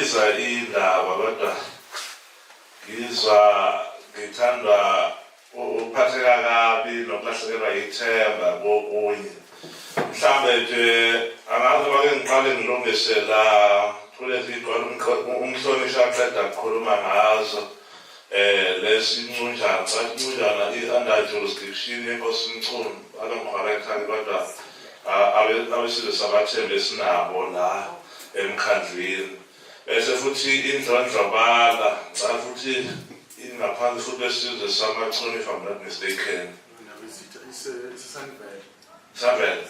Ngiyayizwa indaba kodwa ngizwa ngithandwa ukuphatheka kabi nokulahlekelwa yithemba kokunye. Mhlambe nje angazi noma ke ngiqale ngilungise la kulezi umhlonishwa aqeda kukhuluma ngazo lesi ncunjana cha incunjana i-under jurisdiction yenkosi Mchunu alongicorrecta-ke kodwa abesizwe sabaThembu esinabo la emkhandlwini bese futhi indlondlobala ngicela futhi ingaphansi futhi besizwe samaChunu, if I'm not mistaken. Savela.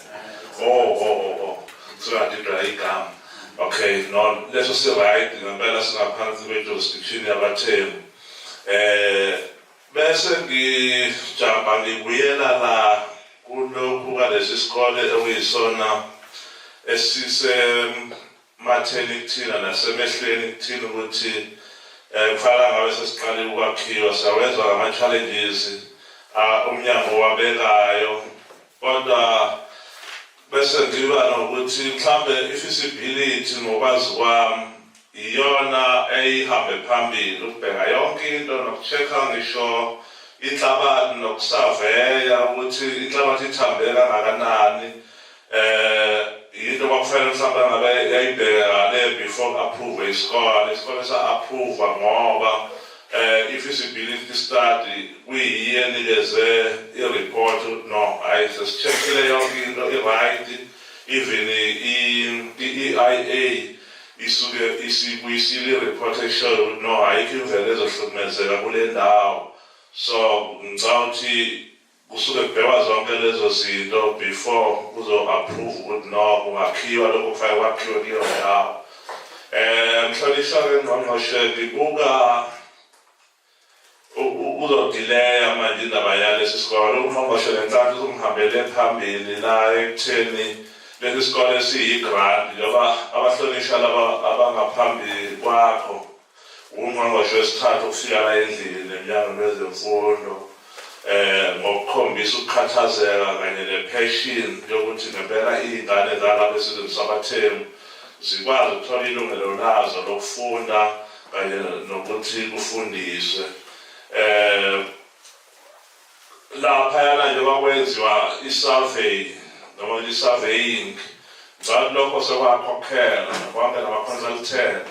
Oh, singandidwa igama. Okay, no, leso si-right ngempela, singaphansi kwe-jurisdiction yabaThembu. Bese ngijamba ngibuyela la kulokhu kalesi sikole okuyisona esisematheni kuthina nasemehlweni kuthina ukuthi kufanele ngabe sesiqale ukwakhiwa. Siyawezwa ngama-challenges umnyango wabekayo, kodwa bese ngiba nokuthi mhlambe i-feasibility, ngokwazi kwami, iyona eyihambe phambili ukubheka yonke into noku-check-a ngisho inhlabathi nokusaveya ukuthi inhlabathi ithambe kangakanani. Into kwakufanele mhlawumbe ngabe yayibheka ngale before approve isikole. Isikole sa-approve ngoba i-feasibility study kuyiyo enikeze i-report ukuthi no, hayi, sesi-check-ile yonke into i-right, even i-EIA isuke isibuyisile i-report eshoyo ukuthi no, ayikho imvelo ezohlukumezeka kule ndawo. So ngicabanga ukuthi kusuke kubhekwa zonke lezo zinto before kuzo-approve ukuthi no, kungakhiwa lokho kufanele kwakhiwe kuleyo ndawo. Mhlonishwa-ke ngqongqoshe, ngibuka uzo-delay-a manje indaba yalesi sikole. Ungqongqoshe ngenhlanhla uzongihambele phambili la ekutheni lesi sikole siyi-grant, njengoba abahlonishwa laba abangaphambi kwakho, ungqongqoshe wesithathu ukufika la endlini nemnyango wezemfundo ngokukhombisa ukukhathazeka kanye ne-passion yokuthi ngempela iy'ngane zalapha esizweni sabaThembu zikwazi ukuthola ilungelo lazo lokufunda kanye nokuthi kufundiswe. Laphayana njengoba kwenziwa i-survey noma i-surveying, ngicabanga lokho sekwakhokhela konke nama-consultant.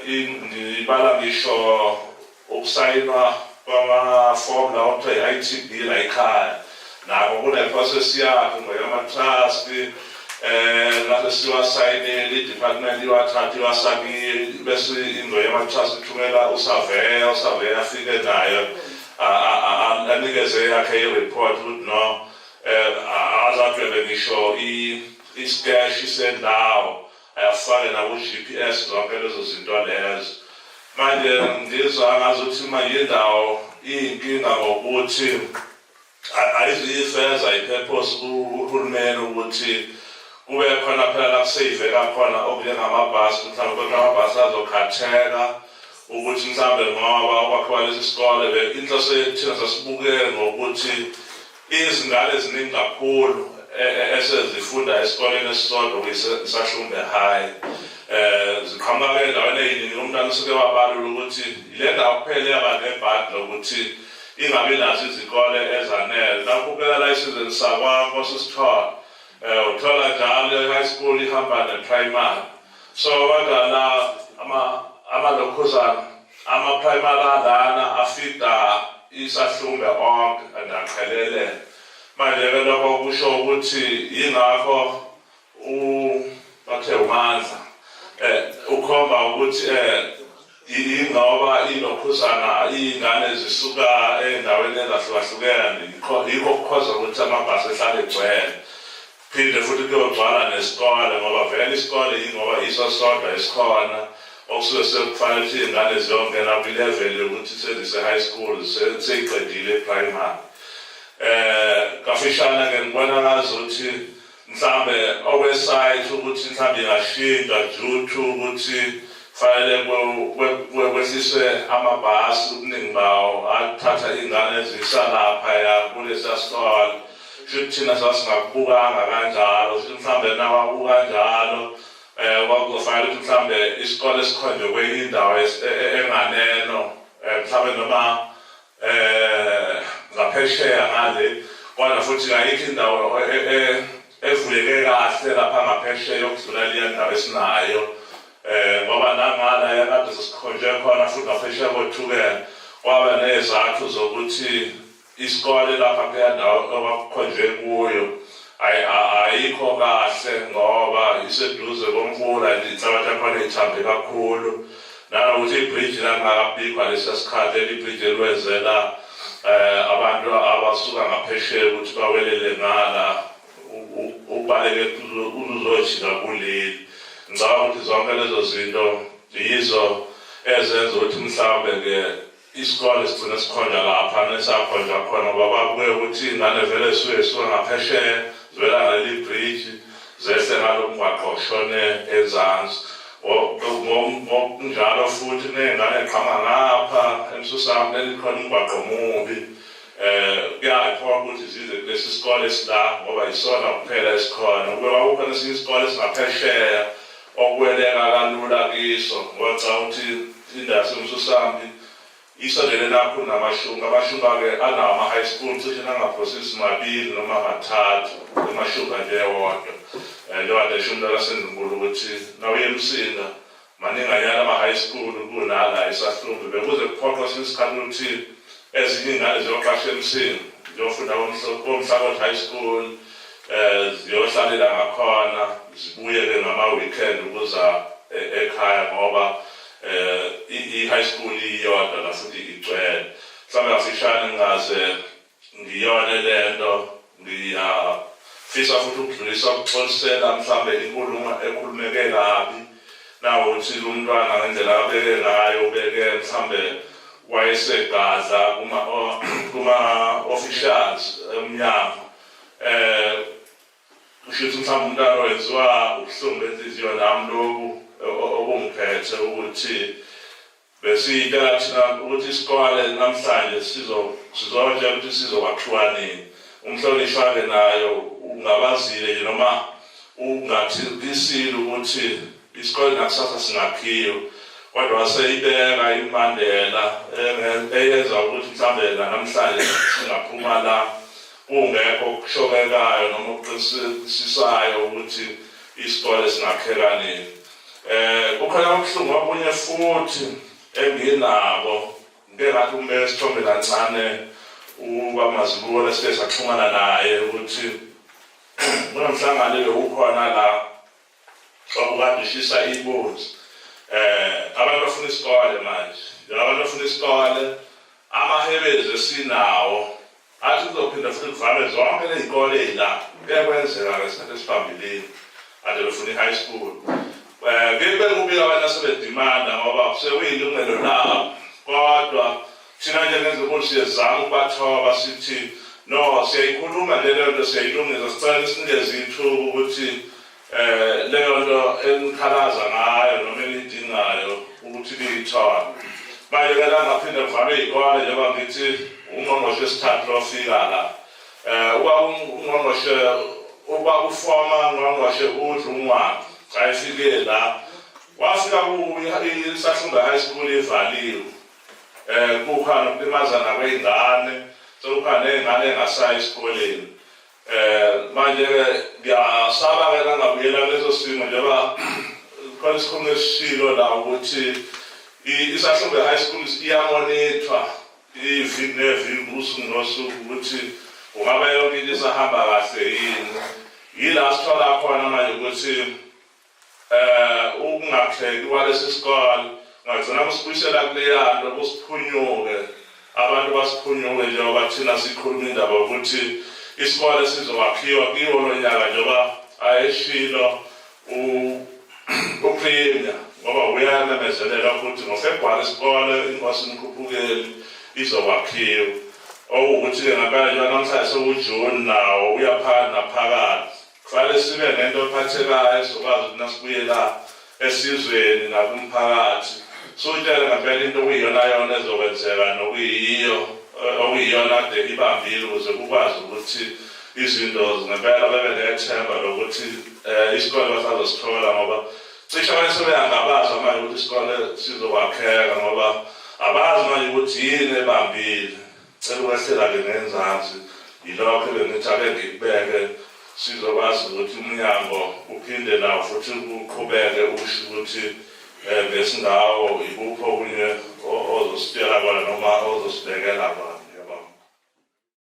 Ngibala ngisho ukusayinwa kwama-form lawo kuthiwa i-ITB la ekhaya, nako kune-process yakhe ngoyama-trust nase siwasayinile, i-department iwathatha iwasakile, bese ingoyama-trust ithumela usaveya, usaveya afike nayo anikeze yakhe i-report ukuthi no, azadwebe ngisho isikeshi sendawo, ayafake naku-GPS, zonke lezo zinto lezo. Manje ngizwa ngazuthi manje indawo iyinkinga ngokuthi ayizuyifeza i-purpose kuhulumeni ukuthi kube khona phela la kuseyiveka khona okunjengamabhasi mhlawumbe, kodwa amabhasi azokhatheka ukuthi mhlawumbe ngoba ukwakhiwa lesi sikole inhloso thina sasibuke ngokuthi izingane eziningi kakhulu esezifunda esikoleni esisodwa kuyisaHlumbe High ziqhamuka endaweni eyiningi. Umntwana usuke wabalula ukuthi ile ndawo kuphela yaba nebhadi lokuthi ingabi nazo izikole ezanele. Nakubukela la esizweni sakwaNkosi sithola uthola njalo i-high school ihamba ne-primary, so kodwa la amalokhuzana ama-primary alana afida isaHlumbe onke and aqhelelene. Manje-ke lokho kusho ukuthi yingakho bathe uMandla ukhomba ukuthi ingoba inokhuzana iy'ngane zisuka ey'ndaweni ezahlukahlukene, yikho kukhoza ukuthi amabhasi ehlale egcwele, phinde futhi kuyogcwala nesikole ngoba vele isikole yingoba yiso sodwa esikhona okusuke sekufanele ukuthi iy'ngane ziyongena kwi-level yokuthi sezise-high school, seyiqedile i-primary. Kafishane-ke ngibona ngazuthi mhlambe okwe-site ukuthi mhlambe ingashintsha due to ukuthi fanele kwehliswe amabhasi ubuningi bawo athatha iy'ngane ezisa laphaya kulesiya sikole. Shuthi thina sasingakubukanga kanjalo, shuthi mhlambe nawabuka kanjalo. Kwakuzofanele ukuthi mhlambe isikole sikhonjwe kwenye indawo enganeno, mhlambe noma ngaphesheya ngale, kodwa futhi ayikho indawo evuleke kahle lapha ngaphesheya okudlula leya ndawo esinayo, ngoba nangala yakade sesikhonjwe khona futhi ngaphesheya koThukela, kwaba nezathu zokuthi isikole lapha kuleya ndawo okwakukhonjwe kuyo ayikho kahle ngoba iseduze komfula, inhlabathi yakhona ithambe kakhulu, nanokuthi ibridge langakabikho lesiya sikhathi, leli bridge eliwezela abantu abasuka ngaphesheya ukuthi bawelele ngala ukubaleke uzojika kuleli. Ngicabanga ukuthi zonke lezo zinto yizo ezenza ukuthi mhlawumbe-ke isikole sigcine sikhonjwa lapha nesakhonjwa khona, ngoba babuke ukuthi iy'ngane vele zisuke zisuka ngaphesheya, zivela ngaleli bridge, zehle ngalo mgwaqo ushone ezansi. Ngokunjalo futhi ney'ngane ey'qhamuka ngapha eMsusamo, lelikhona umgwaqo omubi, kuyaphoqa ukuthi zize kulesi sikole esila ngoba yisona kuphela esikhona. Kube kwakukhona esinye isikole esingaphesheya okuweleka kalula kiso, ngoba ngicabanga ukuthi indawo yaseMsusambi isondelene kakhulu naMashunga. AmaShunga-ke anawo ama-high school cishe nangaphosisi mabili noma mathathu eMashunga nje ewodwa. Njengoba nje esho umuntu akaseNdlunkulu ukuthi nawuye eMsinga maninganyana ama-high school kunala eSahlumbi. Bekuze kuphoqe kwesinye isikhathi ukuthi ezinye iy'ngane ziyoqasha eMsinga, ziyofunda koMhlakothi High School, ziyohlalela ngakhona, zibuye-ke ngama-weekend ukuza ekhaya ngoba i-high school iyodwa la futhi igcwele. Mhlawumbe kafishane ngingaze ngiyone lento, ngiyafisa futhi ukudlulisa ukuxolisela mhlawumbe inkulumo ekhulumeke kabi, nawukuthi umntwana ngendlela abeke ngayo ubeke mhlawumbe wayesegadla kuma-officials emnyango. Kusho ukuthi mhlawumbe umntwana wenziwa ubuhlungu benhliziyo, nami lobu obungiphethe ukuthi besiyitshela thina ukuthi isikole namhlanje sizotshela ukuthi sizokwakhiwa nini. Umhlonishwa-ke nayo ungabazile nje noma ungathisile ukuthi isikole nakusasa singakhiwa, kodwa waseyibeka imibandela eyenza ukuthi mhlawumbe namhlanje singaphuma la kungekho okushokekayo noma okuqinisekisisayo ukuthi isikole singakheka nini. Kukhona ubuhlungu obunye futhi enginabo, ngike ngathi umbeke isithombe kancane uBamazibuko lesike saxhumana naye ukuthi kunomhlangano ebewukhona la okukade ushisa ibunzi. Abantu bafuna isikole manje, abantu bafuna isikole, amahebezi esinawo athi kuzophinda futhi kuvalwe zonke ley'kole ey'la. Kuye kwenzeka ngesikhathi esiphambilini ade befuna i-high school. Kuye kube kubi abantu asebedimanda ngoba sekuyilungelo labo, kodwa thina njengezinkulu siyezama ukubathoba, sithi no, siyayikhuluma nje leyo nto, siyayilungisa, sicela sinikeze ithuba ukuthi leyo nto enikhalaza ngayo noma enidingayo ukuthi niyithole. Manje-ke la ngaphinde kuvalwe iy'kole, njengoba ngithi ungqongqoshe wesithathu lofika la. Uba ungqongqoshe, uba ufoma ngqongqoshe uDlungwane xa efike la, wafika iSahlumbe High School ivaliwe. Kukhona nokulimazana kwey'ngane, sekukhona ney'ngane ey'ngasayi esikoleni. Manje-ke ngiyasaba-ke nangabuyela kuleso simo, njengoba khona isikhungo esishilo la ukuthi iSahlumbe High School iyamonithwa iviki neviki, usuku nosuku, ukuthi kungabe yonke into isahamba kahle yini. Yila sithola khona manje ukuthi ukungakheki kwalesi sikole ngagcina kusibuyisela kuleya nto, kusiphunyuke, abantu basiphunyuke, njengoba thina sikhuluma indaba yokuthi isikole sizokwakhiwa kiwo lo nyaka, njengoba ayeshilo uPremier, ngoba uyamemezelela ukuthi ngoFebruwari isikole iNkosi Mkhuphukeli izokwakhiwa. Okuwukuthi-ke ngempela njengoba namhlanje sekuJuni, nawo uyaphakathi naphakathi, kufanele sibe nento ephathekayo esizokwazi ukuthi nasibuyela esizweni nakumphakathi sutshele ngempela into okuyiyona yona ezokwenzeka nokuyiyo okuyiyona kade ibambile, ukuze kukwazi ukuthi izinto ngempela bebe nethemba lokuthi isikole basazosithola, ngoba Cishe abanye sebeyangabaza manje ukuthi isikole sizokwakheka ngoba abazi manje ukuthi yini ebambile. Cela ukwehlela-ke ngenzansi, yilokho ebengithi ake ngikubeke sizokwazi ukuthi umnyango uphinde nawo futhi uqhubeke usho ukuthi um ngesingawo ikuphi okunye ozositshela kona noma ozosibekela kona.